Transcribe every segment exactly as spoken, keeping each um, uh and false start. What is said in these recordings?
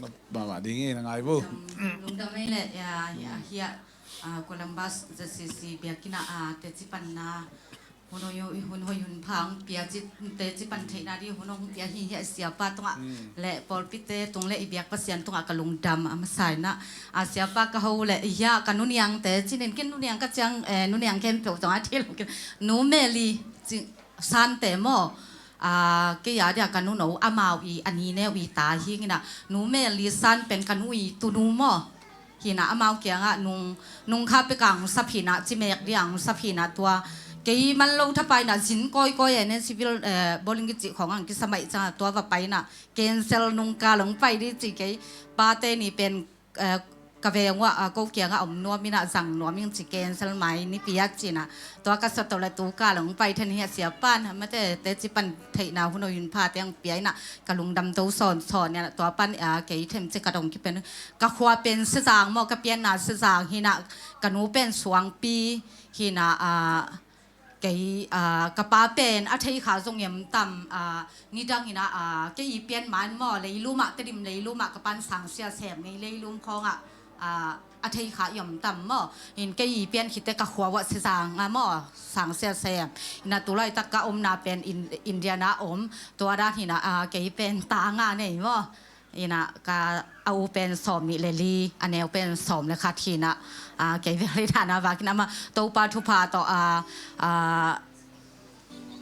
Mahmah ding hi, na ngai vo. Lungdam ei leh, ya, ya, hiah, ah, Columbus Z C C biakinn ah, ah, teci panna hun hoih, hun hoih hun pha hong pia ci, teci pan theihna ding hun hong pia hi, hiah siapa tungah leh pawlpite tung leh i biak Pasian tungah ka lungdam a masa in ah, ah, siapa ka ho leh hiah ka nuniangte cinin ken nuniang ka ciang, eh, nuniang khempeuh tungah thil nu Meli ci, Sante maw? Ah, kei a dia ka nuno amau i a nineu i ta hi in ah, nu Meli San pen ka nu i tunu maw? Hi in ah amau kiangah nung, nung kha pek ang sap hi in ah, cimek dia ang sap hi in ah tua. Kei man lo thapai in ah zin kawikawi e ne civil, eh, bowling kici khawng ang kisa mai ciang ah tua va pai in ah cancel nung ka long pai di ci kei pate ni pen eh, ka veng uah, ah, ko kiangah om nuam in ah zang nuam ing ci cancel mai ni pia ci in ah. Tua ka sa to le tu ka long pai then hiah siapa in mate teci pan theihna hun hoih hun pha teng pia in ah ka lungdam to sawnsawn in ah tua pan, ah, kei them ci ka dong kipen ka khua pen Sezang maw ka pianna Sezang hi in ah ka nu pen Suangpi hi in ah, ah, Kei, ah, ka pa pen a thei kha zong i om tam, ah, nidang in ah, ah, kei i pian man maw, leilum ah, Tedim leilum ah, ka pan sangsia sem ngei leilum khawng ah, ah, a thei kha i om tam maw. In kei i pian khit teh ka khua uah Sezang ah maw, sangsia sem. In ah tu laitak ka omna pen in, Indiana om, tua dan hi in ah, ah, kei pen ta nga nei maw. In ah ka a u pen sawm nih le li, a neu pen sawm le khat hi in ah, ah, kei vel hi dan a vak in ah amah Topa thupha tawh, ah, ah,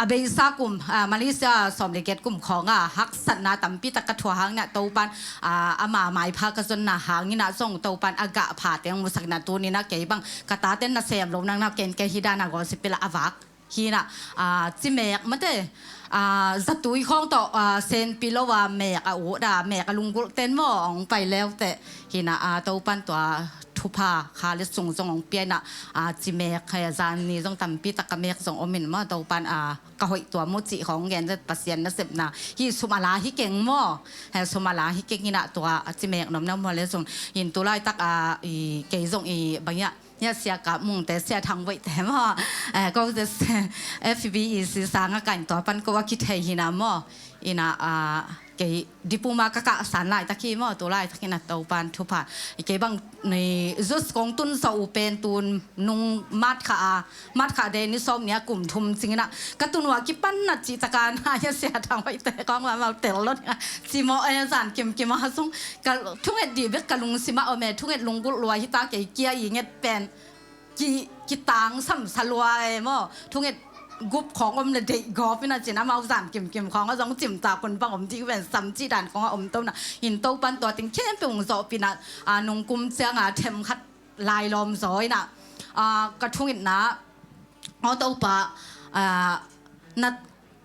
a beisa kum, ah, Malaysia sawm le giat kum khawng ah haksatna tampi tak ka thuah hang in ah Topan, ah, ama maipha ka zonna hang in ah zong Topan a gah pha teng musak in ah tuni in ah kei bang ka taten nasem lo nang na ken kei hi dan a gospel a vak. Hi in ah, ah, cimek mate, ah, zatui khawng tawh, ah, senpi lo a mek a ut a, mek a lunggulh ten maw, hong pai leuteh. Hi in ah, ah, Topan tua thupha kha le sung zong hong pia in ah, ah, cimek, eh, zan ni zong tampi tak ka mek zong om in maw, Topan, ah, ka hoih tua mu cih khawng gen zet Pasian nasepna. Hi sum a la hi keng maw, he sum a la hi keng in ah tua, ah, cimek nuam na maw le sung. Hi in tu laitak, ah, i, kei zong i bang hiah Hiah sia ka mungte sia thang voihte maw? Eh, ko te F B E C sang a kain tua pan ko a kithei hi in ah maw? In ah, ah, kei diploma ka kah san laitak hi maw? Tu laitak in ah Topan thupha. Kei bang ni zut kong tun zawh uh pen tun nung mat kha a, mat kha de ni sawm ni a kum thum cing in ah ka tun uh a kipan na cih tak a na hiah sia thang voihte kong ma mau tel lo ni a. Ci maw e zan kimkim a sung. Ka thunget dih bek ka lungsim ah om e, thunget lunggulh lua hi ta kei kia i nget pen ki, kitang samsa lua e maw. Thunget gup khawng om le deih gawp in ah cin amau zan kimkim khawng a zong cimtak hun bang om dih ven sam cih dan khawng a om to in ah. In Topan tua teng khempeuh hong zawhpih in ah, ah, nung kum ciang a them khat lai lawm zaw in ah, ah, ka thungetna aw Topa, ah, na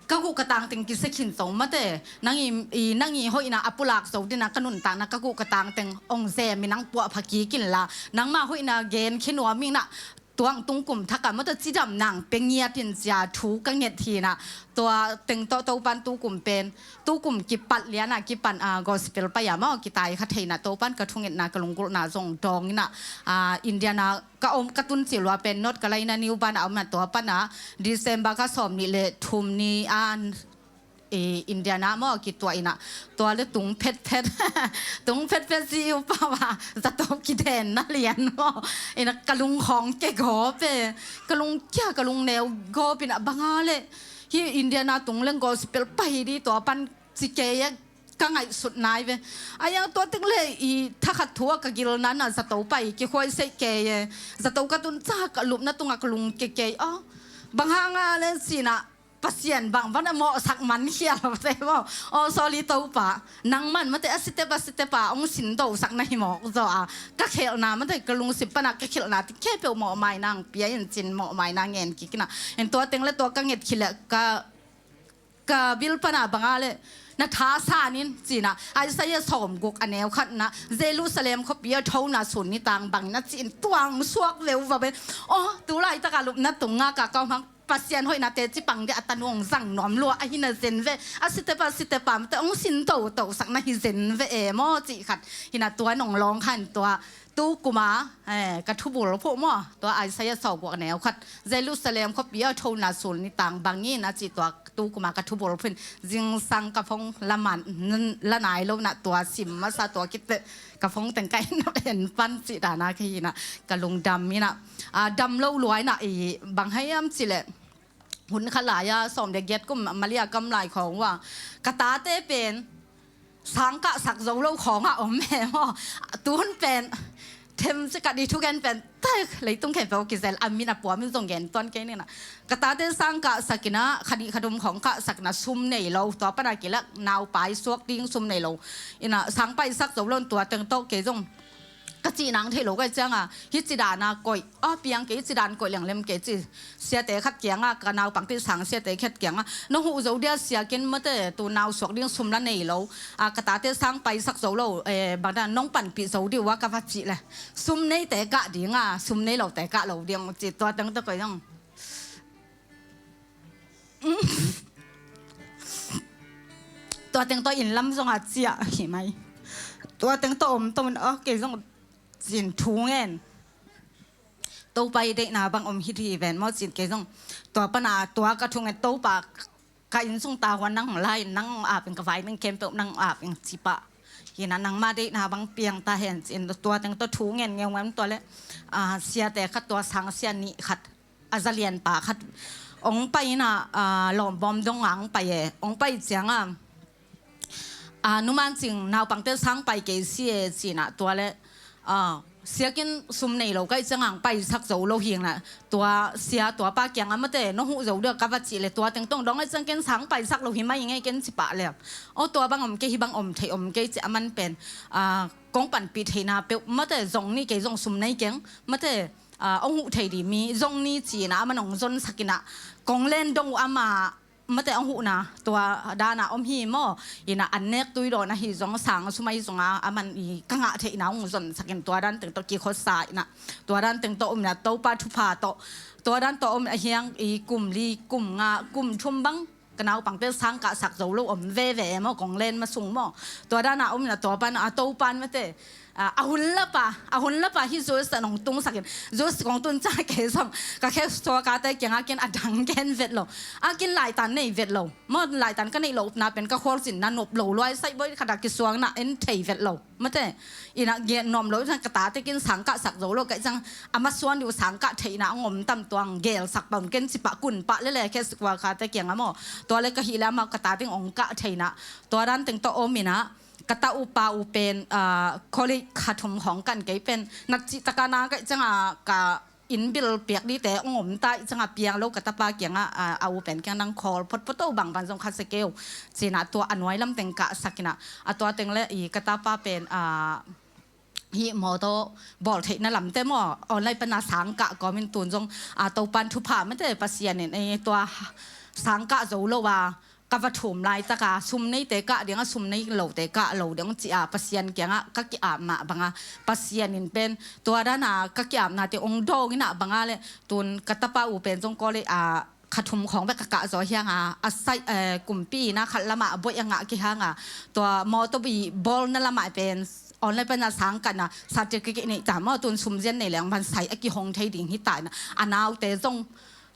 ka guh ka tang teng kisia khin zo mate, nang i, i, nang i hoihna a pulak zo ding a ka nuntakna ka guh ka tang teng hong zem in nang puahpha kik inla, nangmah hoihna gen khin nuam in ah, tua hong tung kum thak ah mate cidam nang pia ngiat in cia thu ka nget hi in ah, tua teng tawh Topan tu kum pen, tu kum kipat lian ah kipan, ah, gospel pai ah maw kitai kha thei in ah Topan ka thungetna ka lunggulhna zong dawng in ah, ah, Indiana ka om, ka tun cil lua pen North Carolina New Bern a om a tua pan a December kha sawm nih le thum ni a, i, Indiana maw kituah in ah tua le tung phetphet, tung phetphet si u pau a zato kidenna lian maw. In ah ka lung khawng ke gawp e, ka lung kia ka lung neu gawp in ah bang a le hi Indiana tung leng gospel pai di tua pan ci kei e ka ngaihsut nai ve. A yang tua teng le i thakhat thu a ka gilna na zato pai kikhuai sei kei e. Zato ka tun ca ka lupna tungah ka lung kekei aw. Bang hang a le ci in ah Pasian bang van a mawhsak man khial te maw. Aw sorry Topa. Nangman mate a sitep a sitep a hong sin dosak na hi mawk zaw a. Ka khelhna mate ka lungsim pan a ka khelhna teng khempeuh mawhmaina hong pia in cin mawhmaina ngen kik in ah. In tua teng le tua ka nget khit le ka ka bil pan a bang a le na tha san in ci in ah Isaiah sawmguk a neu khat in ah Jerusalem khuapi a thona sun ni tang bang in ah ci in tua hong suak veu va ven. Aw tu laitak a lupna tung a ka kau hmang Pasian hoihna teci pang dih a tanu hong zang nuam lua ahi na zen ve. A sitep a sitep a mate hong sin toto sak na hi zen ve e maw cih khat hi in ah tua nong lawng kha in tua Tu kuma, eh, ka thubul phuh maw, tua Isaiah sawmguk neu khat, Jerusalem khuapi a thona sul ni tang bangin a cih tua tu kuma ka thubul phuh in zingsang ka phone la man, la nai lo na tua sim masa tua khit teh ka phone teng ka en, en pan cih dan a ka hi na ka lungdam hi na, ah, dam lo lua hi na i bang hiam cih leh hun khat lai a sawm le giat kum Maria kam lai khawng uh a ka tate pen sang kahsak zo lo khawng a om hi maw. Tun pen themcik a di thugen pen tak leitung khempeuh kizel a min a pua min zong gen tuan kei ni na. Ka tate sang kahsak in a kha nih kha thum khawng kahsak in a sum nei lo, tua pan a kilak naupai suak ding sum nei lo. In a sang paisak zo lo in tua teng tawh kei zong ka cih nang theih lo ka hih ciang a, hih ci dan a koih, a piang kei, hih ci dan koih lianglem kei ci. Siate khat kiang a, ka naupangte sang siate khat kiang a, nong huh zo dia sia, ken mate tu nau suak ding sum la nei lo, a ka tate sang paisak zo lo, eh, bang dan nong panpih zo dih uh a ka va cih leh, sum neite kah ding a, sum nei lote kah lo ding uh ci, tua teng tawh koih zong tua teng tawh inn lam zong a ciah hi mai. Tua teng tawh om to in, aw, kei zong cin thu ngen. Topa i deihna bang om hi dih hi ven maw cin kei zong. Tua pan a tua ka thu ngen, Topa ka inn sung tahuan nang lai, nang ap in ka vai ning khempeuh nang ap in ci pah. Hi na nangma deihna bang piang ta hen cin tua teng tawh thu ngen ngeungeu tua leh, ah, siate khat tua sang sia nih khat a za lianpa khat ong pai in a, ah, lawmbawm dong a ong pai e. Ong pai ciang a, ah, numan cing naupangte sang pai kei si e ci na tua leh, ah, sia ken sum nei lo ka hih ciang a ong paisak zo lo hi na tua sia tua pa kiang a mate nong huh zo dia ka va cih leh tua teng tawh ong dong a hih ciang ken sang paisak lo hi mai ngei ken ci pah leh. Aw tua bang om kei hi bang om thei om kei ci a man pen, ah, kong panpih theihna peuh mate zong ni kei zong sum nei keng mate, ah, ong huh thei dih mi zong ni ci na a man ong zonsak in a kong len dong uh ama mate ong huhna tua dan a om hi maw. In a an nek tui dawn ahi zong sang sum ahi zong a a man i ka ngah theihna ong zonsak in tua dan teng tawh kikhosa in a tua dan teng tawh om in a Topa thupha tawh tua dan tawh om in a hiang i kum li kum nga kum thum bang ka naupangte sang kahsak zo lo om veve maw, kong len ma sung maw. Tua dan a om in a tua pan a Topan mate, ah, a hun lap a, a hun lap a hih Zeus a nong tungsak in, Zeus kong tun ciang kei zong ka khe suakate kiang a ken a dang gen vet lo, a ken laitan nei vet lo maw. Laitan ka neih lohna pen ka khualzin na nop lo luai saih bawi khat a kisuang na en thei vet lo. Mate, in a gen nuam lo, ka tate kin sang kahsak zo lo ka hih ciang a masuan dih uh sang kah theihna ong om tam tuang gelsak pah un ken ci pah kun pah lele khe suakate kiang a maw. Tua leh ka hih leh amau ka tate ong kah theihna tua dan teng tawh om in a ka ta upa uh pen, ah, college kha thum khawng kan kei pen nat cih tak a na ka hih ciang a ka inn bil piak dite ong om ta hih ciang a piang lo ka tapa kiang a, ah, a u pen kiang nang khawl photphot o bang bang zong kha se kei o ci na tua a nuai lam teng kahsak in a, a tua teng leh i ka tapa pen, ah, hih mawtaw bawl theihna lamte maw online pan a sang kah kawm in tun zong, ah, Topan thupha mate Pasian in, eh, tua sang kah zo lo a ka va thum laitak a sum neite kah ding a sum nei lote kah lo ding ci a Pasian kiang a ka ki-ap mah bang a Pasian in pen tua dan a ka ki-apnate ong dawng in a bang a leh tun ka tapa uh pen zong college a kha thum khawng bek ka kah zaw hi hang a, a sai, eh, kumpi in a khat lam a a bawi a ngah kei hang a tua mawtaw bawlna lam a pen online pan a sang kah in a certificate nei ta maw, tun sum zian nei leng man sai a kihong thei ding hi ta in a, a naute zong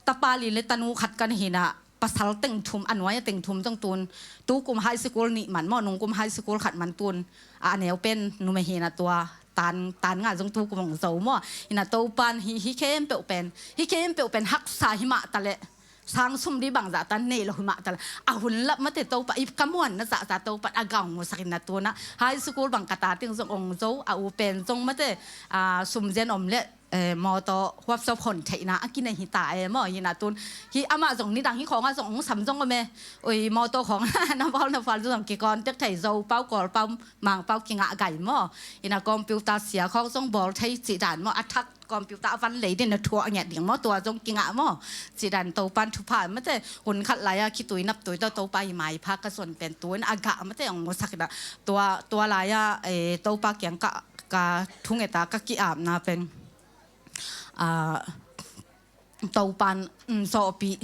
tapa li leh tanu khat kan hi in a pasal teng thum, a nuai a teng thum zong tun tu kum high school nih man maw, nung kum high school khat man tun a, a neu pen numei hi in a tua tan, tan nga zong tu kum ong zo maw. In a Topan hih, hih khempeuh pen, hih khempeuh pen haksa hi mah ta leh sang sum dih bangzah tan nei lo hi mah ta leh a hun lap mate Topa i ka muanna zahzah Topan a gah ong musak in a tun a high school bang ka tate zong ong zo, a u pen zong mate, ah, sum zian om leh, eh, mawtaw huapsawp hon theihna a kinei hi ta e maw. Hi in a tun hih amah zong nidang hih khawng a zong ong sam zong om e. Ui, mawtaw khawng na bawl na phual zong ki contact thei, Zo pau, Kawl pau, Mang pau kingah gai maw. In a computer sia khawng zong bawl thei cih dan maw, a thak computer a van lei ding na thuah ngiat ding maw, tua zong kingah maw. Cih dan Topan thupha mate hun khat lai a khitui naptui tawh Topa i maipha ka zon pen tun a gah mate ong musak in a tua, tua lai a, eh, Topa kiang ka, ka thunget a ka ki-apna pen, ah, Topan, mm, sawhpih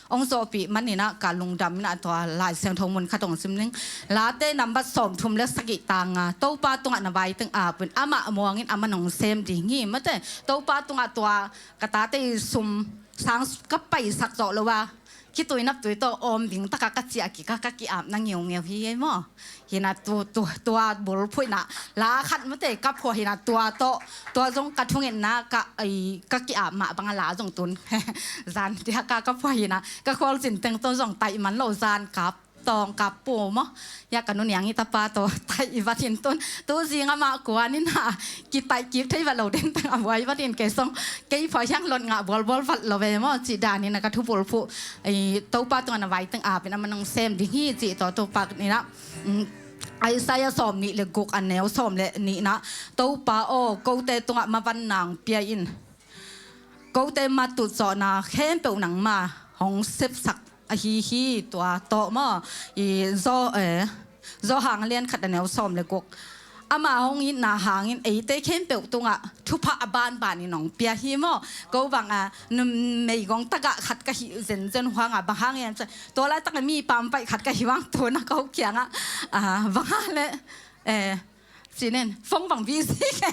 hong zawhpih manin ah ka lungdam in ah tua Lai Siangtho mun khat hong sim ning. Late nambat sawmthum le sagih tang nga, Topa tungah na vai teng ap un, amah muangin amah nong sem ding hi, mate. Topa tungah tua ka tate i sum sang ka paisak zawh lo a, khitui naptui tawh awm ding takah ka ciah kik a, ka ki-ap na ngeungeu hi ei maw. Hi na tu, tu, tua bulphuh in ah la khat mate ka phuah hi na, tua tawh, tua zong ka thungetna ka, ai, ka ki-ap mah bang a la zong tun zan tiak a ka phuah hi na, ka khualzin teng tawh zong taih man lo, zan kap tawng kap pu maw. Hia ka nu Niang i tapa tawh taih i vat in tun, tu zing amah kuan in ah kitaih kik thei vat lo den teng a buai vat in, kei zong kei phuah hiang lot ngah bualbual vat lo ve maw, cih dan in ah ka thu bulphuh, ai, Topa tungah na vai teng ap in, amah nong sem ding hi cih tawh Topa in ah, um, Isaiah sawmnih le guk a neu sawm le nihna, Topa aw, kote tungah mavan nang pia in, kote matut zawhna khempeuh nangma hong sepsak ahi hi, tua tawh maw. I Zo, eh, Zo hang lian khat a neu sawm le guk. Ama hong itna hangin eite khempeuh tungah thupha a banban in hong pia hi maw. Ko bang a, numei gong tagah khat ka hih zenzen huang a, bang hang hiam cih, tua laitak a mi pampaih khat ka hih huang tun a ko kiangah, ah, bang a le, eh, cih nen, phone bang busy kei.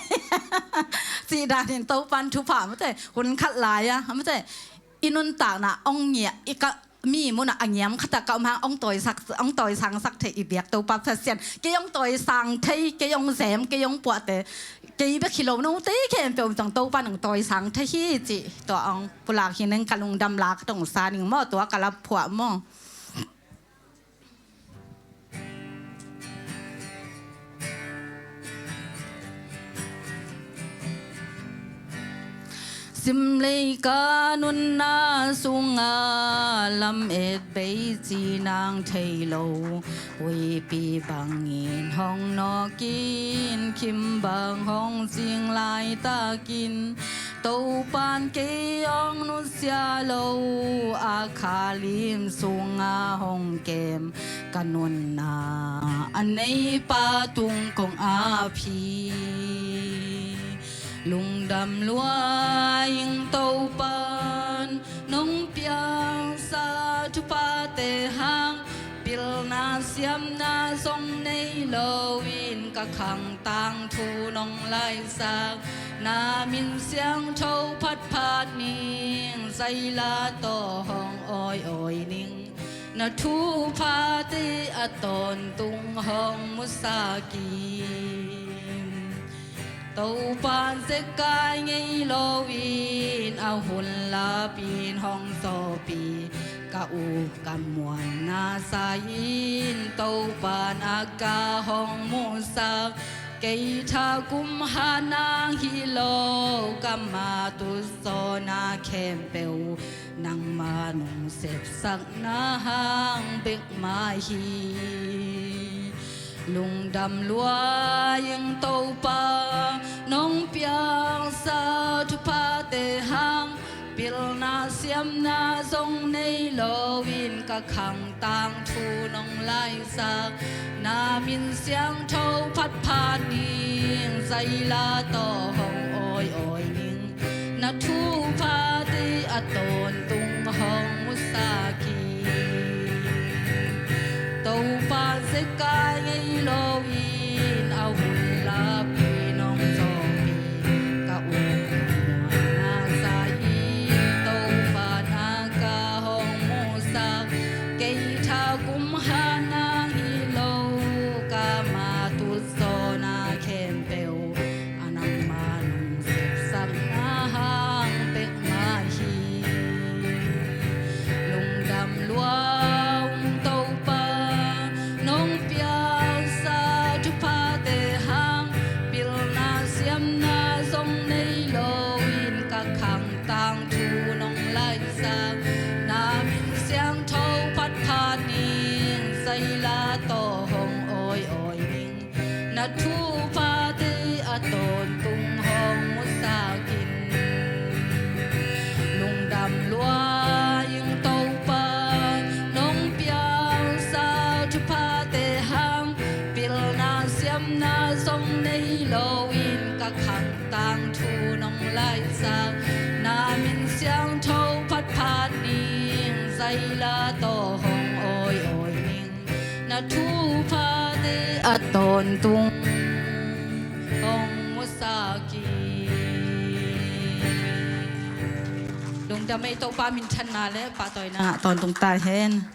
Cih dan in Topan thupha mate, hun khat lai a, mate, i nuntakna hong ngiah, i ka, mi munah a ngiam khat ah ka om hang hong tawisak, hong tawisangsak thei i biak Topa Pasian. Kei hong tawisang thei, kei hong zem, kei hong puahte, kei bek hi lo, note khempeuh zong Topa nong tawisang thei hi cih tua hong pulak hi ning, ka lungdam la ka tong sa ning maw, tua ka la phuah maw. Simlei ka nunna sungah lamet bei ci nang thei lo. Huipi bangin hong nawkin, khim bang hong cing laitakin, Topan kei hong nusia lo a, kha lim sungah hong kem ka nunna a neipa tung kong ap hi. Lungdam lua ing Topan nong piangsa thuphate hang, pilna siamna zong nei loin ka khang tangthu nong laisak. Na min siangtho phatphat ning, zaila tawh hong awiawi ning. Na thuphate a tawntung hong musak in. Topan zekai ngei loin a hun lapin hong zawhpih, ka up ka muanna sa-in Topan a ka hong musak. Kei thakum hat nang hi lo, ka matut zawhna khempeuh nangma nong sepsakna hang bek mah hi. Lungdam lua ing Topa nong piangsa thuphate hang, pilna siamna zong nei loin ka khang tangthu nong laisak. Na min siangtho phatphat ning, zaila tawh hong awiawi ning. Na thuphate a tawntung hong musak hi. Topa zekai ngei loin a hun lapin hong zawhpih, ka up ka muanna sa-in Topan a ka hong musak. Kei thakum hat nang hi lo, ka matut zawhna khempeuh a nangma nong sepsakna hang bek mah hi. Lungdam lua ung Topa nong piangsa thuphate hang, pilna siamna zong nei loin ka khang tangthu nong laisak. Na min siangtho phatphat ning, zaila tawh hong awiawi ning. Na thuphate a tawntung hong musak in. Lungdam lua ing Topa nong piangsa thuphate hang, pilna siamna zong nei loin ka khang tangthu nong laisak. Na min siangtho phatphat ning, Laila tawh hong awi awi ning, na thuphate a tawntung hong musak hi. Lungdam ei, Topa minthanna le pahtawina tawntung ta hen.